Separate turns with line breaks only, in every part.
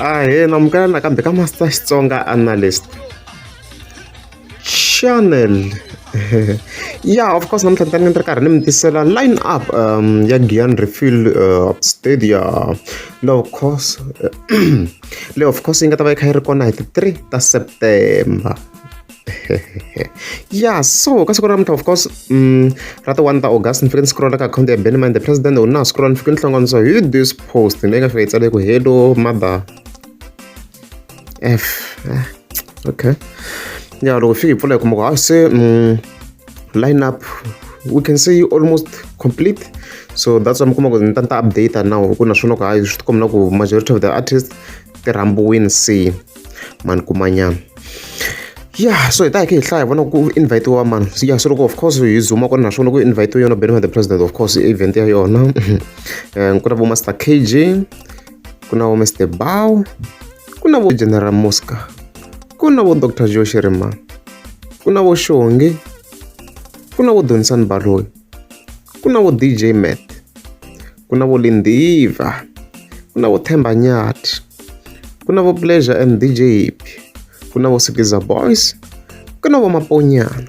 Ahee namukela nakambe ka Master Xitsonga Analyst Channel. Yeah, of course namuntlha ni ta ni ri karhi ni mi tisela line up ya Giyani Refill Stadia. Leyi of course leyi of course yi nga ta va yi kha yi ri kona hi ti 3 ta September. Yeah, so ka siku ra namuntlha of course ra ti 1 ta August ni fike ni scroll ka akhawunti ya Benny Mind the President u na scroll ni fike ni hlanganisa hi this post leyi nga fika yi tsale ku hello mother F. Okay, ya loko fike hi pfula hi kuma ku ha se line up we can say almost complete. So that's why mi kuma ku ni ta ni ta update now ku naswona ku hayi swi tikomba na ku majority of the artists ti rhambiwini se mani kumanyana. Yeah, so hi ta hi kha hi hlaya vona ku invite-iwa mani. Yeah, so loko of course hi zuma kona naswona ku invite yona Benny the President, of course event ya yona ku na vo Master KG, ku na vo Mr Bow, ku na vo General Mosca, ku na vo Dr Joe Shirimani, ku na vo Xongi, ku na vo Dunisani Baloyi, ku na vo DJ Matt, ku na vo Lindiva, ku na vo Themba Nyathi, ku na vo Pleasure and DJ Happy, ku na vo Sikiza Boys, ku na vo Maponyana,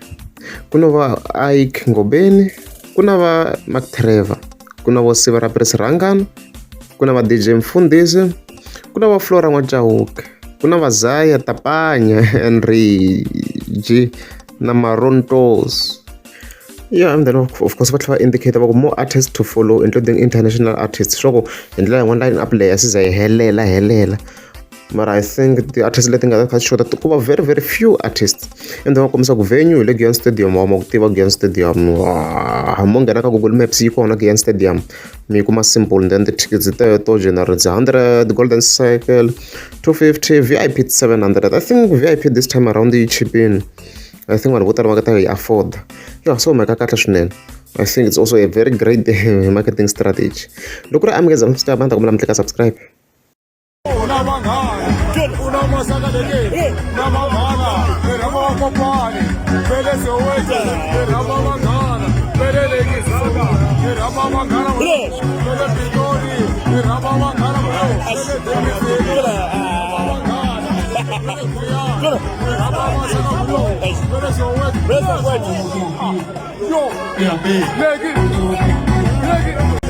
ku na va Ike Ngobeni, ku na va Mark Trevor, ku na vo Siva ra Prince Rhangani, ku na va DJ Mfundhisi, ku na va Flora N'waChauke, ku na va Zaya Tapanya and Reggie na Marontos. Yeah, and then of course va tlhela va indicate va ku more artists to follow, including international artists. Swa ku hi ndlela yin'wana line up leyi a se za yi helela helela, mara I think ti-artists leti nga ta kha ti xota ku va very very few artists. And then va kombisa ku venue hi le Giyani Stadium. Wa ma ku tiva Giyani Stadium, mo nghena ka Google Maps yi kona Giyani Stadium, mi yi kuma simple. And then ti-tickets teto general it's 100, golden cycle 250, VIP 700. I think VIP this time around yi chipini. I think vanhu vo tala va nga ta yi afford. Yeah, so mhaka kahle swinene. I think it's also a very great marketing strategy. Loko ri amukeza mi ta kombela mi tlika subscribe.
Na vanghana u na masaka leke na vanghana ni rhamba vakokwani vele Soweto, ni rhamba vanghana vele Lekisaka, ni rhamba vanghana vele Pitori, ni rhamba vanghana vele Davidson, ni rhamba vanghana vele Giyani, ni rhamba masaka vele Soweto. Yo leki leki.